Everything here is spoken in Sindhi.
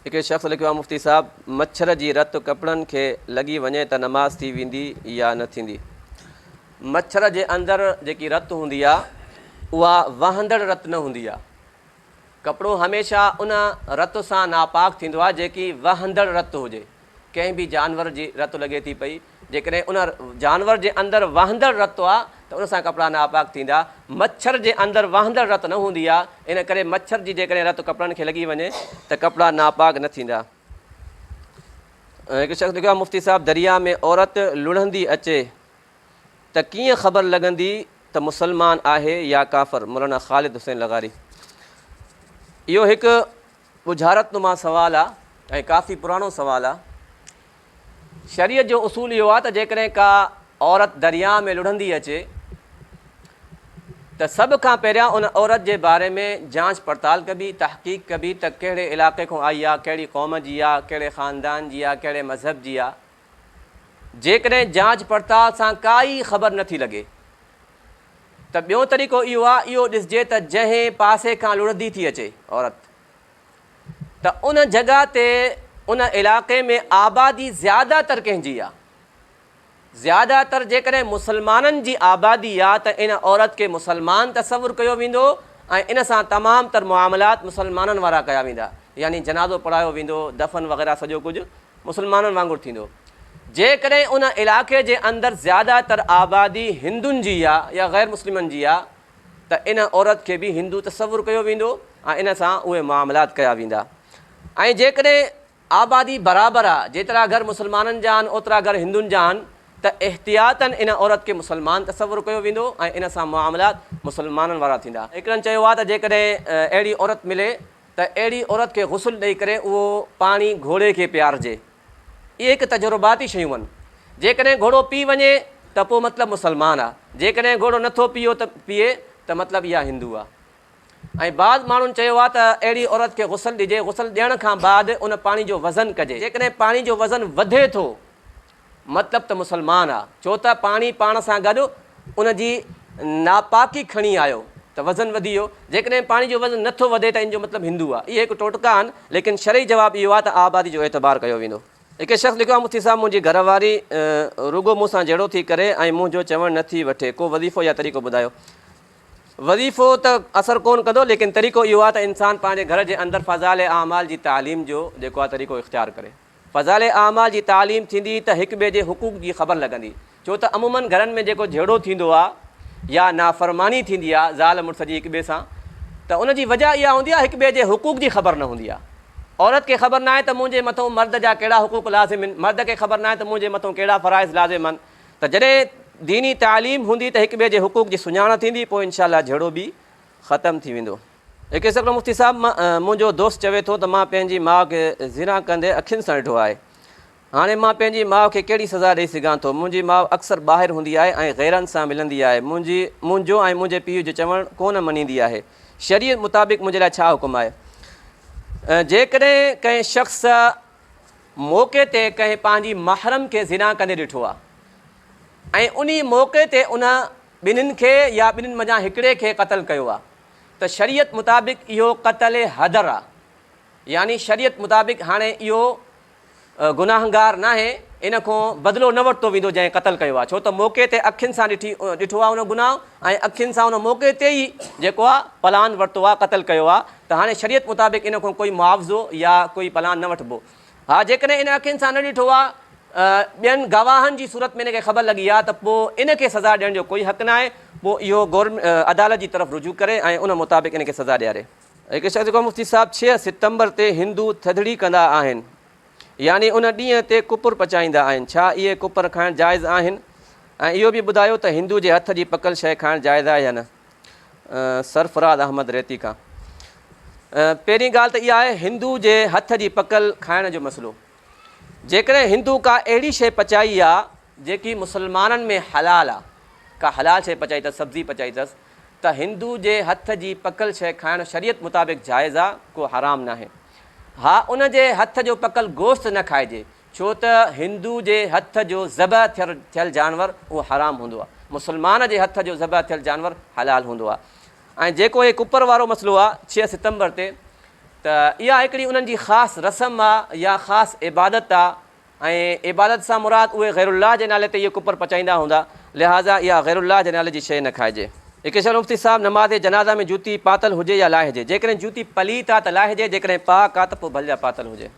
هڪڙي شخص لکيو آهي مفتي صاحب مڇر جي رت ڪپڙن کي لڳي وڃي ته نماز ٿي ويندي يا نه ٿيندي؟ مڇر جي اندر جيڪي رت هوندي آهي اها وهندڙ رت نه هوندي آهي. ڪپڙو هميشه ان رت سان ناپاڪ ٿيندو آهي جيڪي وهندڙ رت هجي. ڪنهن به جانور جي رت لڳي ٿي پئي، جيڪڏهن ان جانور جي اندر وهندڙ رت آ ته ان سان ڪپڙا ناپاڪ ٿيندا. مڇر جي اندر وهندڙ رت نه هوندي آ، ان ڪري مڇر جي جيڪڏهن رت ڪپڙن کي لڳي وڃي ته ڪپڙا ناپاڪ نه ٿيندا. هڪ شخص لکيو آهي مفتي صاحب درياء ۾ عورت لڙهندي اچي ته ڪيئن خبر لڳندي ته مسلمان آهي يا ڪافر؟ مولانا خالد حسين لغاري. اهو هڪ ڳجهارت نما سوال آ ۽ ڪافي پراڻو سوال آ. شريعت جو اصول اهو آ ته جيڪڏهن ڪا عورت درياء ۾ لڙهندي اچي ته سڀ کان پهريان ان عورت جي باري ۾ جانچ پڙتال ڪبي، تحقيق ڪبي ته ڪهڙي علائقي کان آئي آ، ڪهڙي قوم جي آ، ڪهڙي خاندان جي آ، ڪهڙي مذهب جي آ. جيڪڏهن جانچ پڙتال سان ڪائي خبر نه ٿي لڳي ته ٻيو طريقو اهو آ اهو ڏسجي ته جنهن پاسي کان لڙهندي ٿي اچي عورت ته ان جڳهه تي ان علائقي ۾ آبادي زياده تر ڪنهن جي آ؟ زياده تر جيڪڏهن مسلمانن جي آبادي آ ته ان عورت کي مسلمان تصور ڪيو ويندو ۽ ان سان تمام تر معاملات مسلمانن وارا ڪيا ويندا يعني جنازو پڙهايو ويندو، دفن وغيره سڄو ڪجهه مسلمانن وانگر ٿيندو. جيڪڏهن ان علائقي جي اندر زياده تر آبادي هندن جي آ يا غير مسلمن جي آ ته ان عورت کي به هندو تصور ڪيو ويندو ۽ ان سان اهي معاملات ڪيا ويندا ۽ جيڪڏهن آبادي برابر آ، جيترا گهر مسلمانن جا آهن اوترا گهر هندن جا آهن ته احتياطاً ان عورت کي مسلمان تصور ڪيو ويندو ۽ ان سان معاملات مسلمانن وارا ٿيندا. هڪڙن چيو آ ته جيڪڏهن اهڙي عورت ملي ته اهڙي عورت کي غسل ڏئي ڪري اهو پاڻي گهوڙي کي پيارجي. اهي هڪ تجرباتي شيون آهن. جيڪڏهن گهوڙو پي وڃي ته پوء مطلب مسلمان آ، جيڪڏهن گهوڙو نه ٿو پيو ته پيئي ته مطلب اها هندو آ. ۽ بعض ماڻهن چيو آ ته اهڙي عورت کي غسل ڏجي، غسل ڏيڻ کان بعد ان پاڻي جو وزن ڪجي، جيڪڏهن پاڻي جو وزن وڌي ٿو مطلب ته مسلمان آ، ڇو ته پاڻي پاڻ سان گڏ ان جي ناپاڪي کڻي آيو ته وزن وڌي ويو، جيڪڏهن پاڻي جو وزن نه ٿو وڌي ته ان جو مطلب هندو آ. اهي هڪ ٽوٽڪا آهن، ليڪن شرعي جواب اهو آ ته آبادي جو اعتبار ڪيو ويندو. هڪ شخص لکيو آ مفتي صاحب منهنجي گهر واري رڳو مون سان جهيڙو ٿي ڪري ۽ منهنجو چوڻ نه ٿي وٺي، ڪو وظيفو يا طريقو ٻڌايو. وظيفو ته اثر ڪونه ڪندو ليڪن طريقو اهو آ ته انسان پنهنجي گهر جي اندر فضائل اعمال جي تعليم جو جيڪو آ طريقو اختيار ڪري. فضائل اعمال جي تعليم ٿيندي ته هڪ ٻئي جي حقوق جي خبر لڳندي ڇو ته عموماً گهرن ۾ جيڪو جهيڙو ٿيندو آ يا نافرماني ٿيندي آ زال مڙس جي هڪ ٻئي سان ته ان جي وجه اها هوندي آ هڪ ٻئي جي حقوق جي خبر نه هوندي آ. عورت کي خبر ناهي ته منهنجي مٿئون مرد جا ڪهڙا حقوق لازم هن، مرد کي خبر ناهي ته منهنجي مٿئون ڪهڙا فرائض لازم هن ته جڏهن ديني تعليم هوندي ته هڪ ٻئي جي حقوق جي سڃاڻ ٿيندي پوء انشاء الله جهيڙو به ختم ٿي ويندو. هڪ سڪڙو مفتي صاحب منهنجو دوست چوي ٿو ته مان پنهنجي ماء کي زنا ڪندي اکين سان ڏٺو آهي هاڻي مان پنهنجي ماء کي ڪهڙي سزا ڏئي سگهان ٿو منهنجي ماء اڪثر ٻاهر هوندي آهي ۽ غيرن سان ملندي آهي منهنجي منهنجو ۽ منهنجي پيء جو چوڻ ڪونه مڃيندي آهي شريعت مطابق منهنجي لاء ڇا حڪم آهي جيڪڏهن ڪنهن شخص موقعي تي ڪنهن پنهنجي محرم کي زنا ڪندي ڏٺو آهي ۽ انهي موقعي تي ان ٻنهين کي يا ٻنهين منجهان هڪڙي کي قتل ڪيو آهي ته شريعت مطابق اهو قتل هدر آهي يعني شريعت مطابق هاڻي اهو گناهگار ناهي ان کان بدلو نه ورتو ويندو جنهن قتل ڪيو آهي ڇو ته موقعي تي اکين سان ڏٺي ڏٺو آهي ان گناهه ۽ اکين سان ان موقعي تي ئي جيڪو آهي پلان ورتو آهي قتل ڪيو آهي ته هاڻي شريعت مطابق ان کان ڪوئي معاوضو يا ڪوئي پلان نه وٺبو ها جيڪڏهن ان اکين سان نه ڏٺو آهي ٻين گواهن جي صورت ۾ ان کي خبر لڳي آهي ته پوء ان کي سزا ڏيڻ جو ڪوئي حق ناهي پوء اهو گورنمينٽ عدالت جي طرف رجوع ڪري ۽ ان مطابق ان کي سزا ڏياري. هڪ شخص چيو مفتي صاحب ڇهه ستمبر تي هندو ٿڌڙي ڪندا آهن يعني ان ڏينهن تي ڪپر پچائيندا آهن ڇا اهي ڪپر کائڻ جائز آهن ۽ اهو به ٻڌايو ته هندو جي هٿ جي پڪل شيء کائڻ جائز آهي يا نه سرفراز احمد ريتي کان پهرين ڳالهه ته اها آهي هندو جي هٿ جي پڪل کائڻ جو مسئلو جيڪڏهن هندو ڪا اهڙي شيء پچائي آ جيڪي مسلمانن ۾ حلال آ ڪا حلال شيء پچائي اٿس سبزي پچائي اٿس ته هندو جي هٿ جي پڪل شيء کائڻ شريعت مطابق جائز آ، ڪو حرام ناهي. ها ان جي هٿ جو پڪل گوشت نه کائجي، ڇو ته هندو جي هٿ جو ذبح ٿيل جانور اهو حرام هوندو آ، مسلمان جي هٿ جو ذبح ٿيل جانور حلال هوندو آ. ۽ جيڪو هي ڪپر وارو مسئلو آ ڇهه ستمبر تي ته اها هڪڙي انهن جي خاص رسم آ يا خاص عبادت آ ۽ عبادت سان مراد اهي غير الله جي نالي تي اهي ڪپر پچائيندا هوندا، لهٰذا اها غير الله جي نالي جي شيء نه کائجي. هڪ سوال مفتي صاحب نماز جنازه ۾ جوتي پاتل هجي يا لاهجي؟ جيڪڏهن جوتي پليت آ ته لاهجي جيڪڏهن پاڪ آ ته پوء ڀل جا پاتل هجي.